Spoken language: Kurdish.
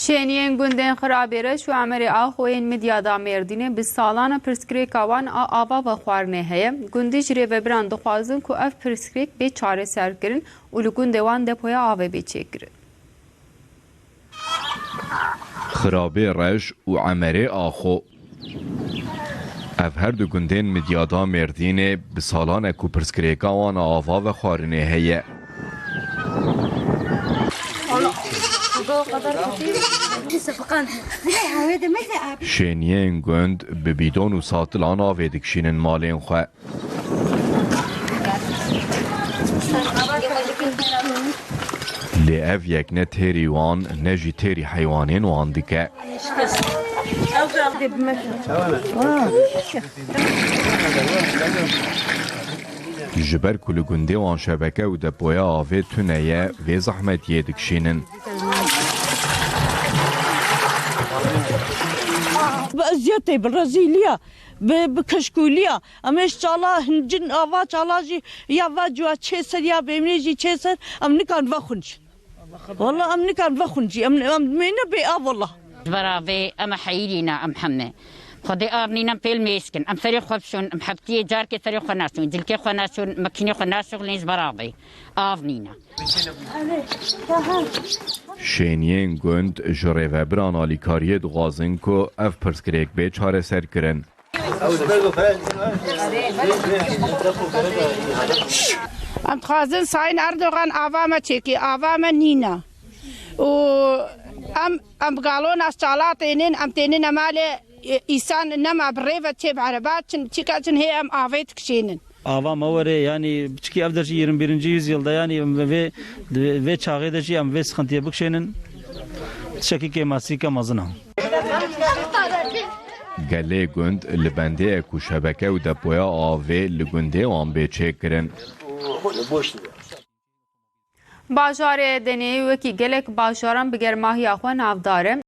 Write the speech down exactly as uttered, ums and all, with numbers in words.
Şêniyên gundên Xirabêreş û Emerê Axo yên Midyada Mêrdînê bi salan e pirsgirêka wan a ava vexwarinê heye. Gundî ji rêvebiran dixwazin ku ev pirsgirêk bê çareserkirin û li gundê wan depoya avê bê çêkirin. Xirabê Reş û Emerê Axo. Ev her du gundên Midyada Mêrdînê bi salan e ku pirsgirêka wan a ava vexwarinê heye. Şêniyên gund bi bîdon û satilan avê dikişînin malên xwe. Lê ev yek ne têrî wan, ne jî têrî heywanên wan dike. Ji ber ku li gundê wan şebeke û depoya avê tune ye, vê zehmetiyê dikişînin. Bi eziyetê, bi rezîliya, bi, bi keşkûliya. Em ê ji çala hin cin ava çala jî ya va cuwa çê ser ya bêmnê jî çê ser, em nikan vexwin jî. Walla em nikan vexwin jî. Em, em dimêne bê av walla. Ji ber avê em heyîrî ne em heme. Xwedê av nîne em pêl mêz kin. Em serê xwe bişon, em heftiyê carkê serê xwe naşon, cilkê xwe naşon, mekînê xwe naşixulên ji ber avê. Av nîne. Şêniyên gund ji rêvebiran alîkariyê dixwazin ku ev pirsgirêk bê çareserkirin. Em dixwazin Sayın Erdogan ava me çêkê, ava me nîne. Û em, em bi galona çala tênin, em tênine malê, e, îsan nema bi rê ve çê bi ereba çin, çika çin hê em avê dikişênin. Ava me were, yanî çikî ev de jî yirmi birinci yüzyılda, yanî em vê, vê çaxê de jî em vê sıkıntıya bikişênin. Tişekî kêmasîke mezin e. Gelê gund li bendê ye ku şebeke û depoya avê li gundê wan bê çêkirin. Bajarê Edeneyê wekî gelek bajaran bi germahiya xwe navdar e.